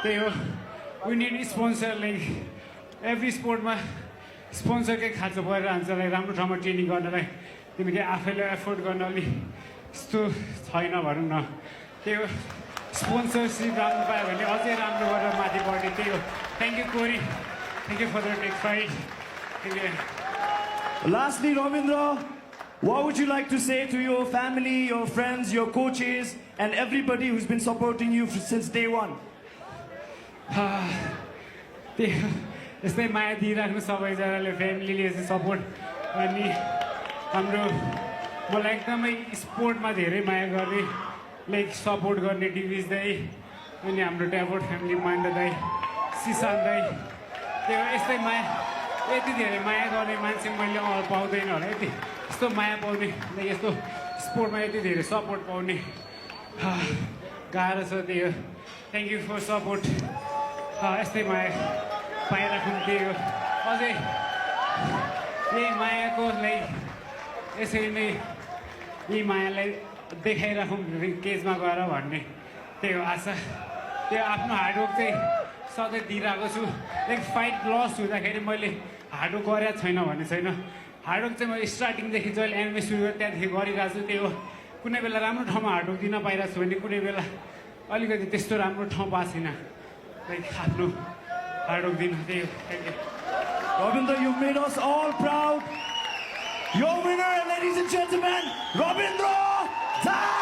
त्यही हो we need sponsor like every स्पोर्टमा स्पोन्सरकै खाँचो परेर हान्छ लाइक राम्रो ठाउँमा ट्रेनिङ गर्नलाई तिमीले आफैलाई एफोर्ड गर्न अलिक यस्तो छैन भनौँ न त्यही हो स्पोन्सरसिप राम्रो पायो भने अझै राम्रो गरेर माथि बढ्ने त्यही हो थ्याङ्क यू कोरी thank you for the take fight thank you Lastly, Ravindra, what would you like to say to your family, your friends, your coaches, and everybody who's been supporting you since day one? त्यही यस्तै माया दिइराख्नु सबैजनाले फ्यामिलीले यस्तै support अनि हाम्रो मलाई एकदमै स्पोर्टमा धेरै माया गर्ने लाइक सपोर्ट गर्ने डिभिज दाई अनि हाम्रो ट्याबोर्ड फ्यामिली मान्डा दाई सिसान दाई त्यो यस्तै माया यति धेरै माया गर्ने मान्छे मैले पाउँदैन होला यति यस्तो माया पाउने यस्तो स्पोर्टमा यति धेरै सपोर्ट पाउने गाह्रो छ त्यही हो थ्याङ्क यू फर सपोर्ट यस्तै माया पाइराख्नु त्यही हो अझै यही मायाको लाइक यसरी नै यही मायालाई देखाइराखौँ केजमा गएर भन्ने त्यही हो आशा त्यो आफ्नो हार्डवर्क चाहिँ सधैँ दिइरहेको छु लाइक फाइट लस हुँदाखेरि मैले हार्डवर्क गरेको छैन भन्ने छैन हार्डवर्क चाहिँ मैले स्टार्टिङदेखि जहिले एनिमे सुरु गरेँ त्यहाँदेखि गरिरहेको छु त्यही हो कुनै बेला राम्रो ठाउँमा हार्डवर्क दिन पाइरहेको छु भने कुनै बेला अलिकति त्यस्तो राम्रो ठाउँ पाएको छैन लाइक आफ्नो हार्डवर्क दिन त्यही हो thank you Ravindra, you made us all proud. Your winner, ladies and gentlemen, Ravindra Dhar!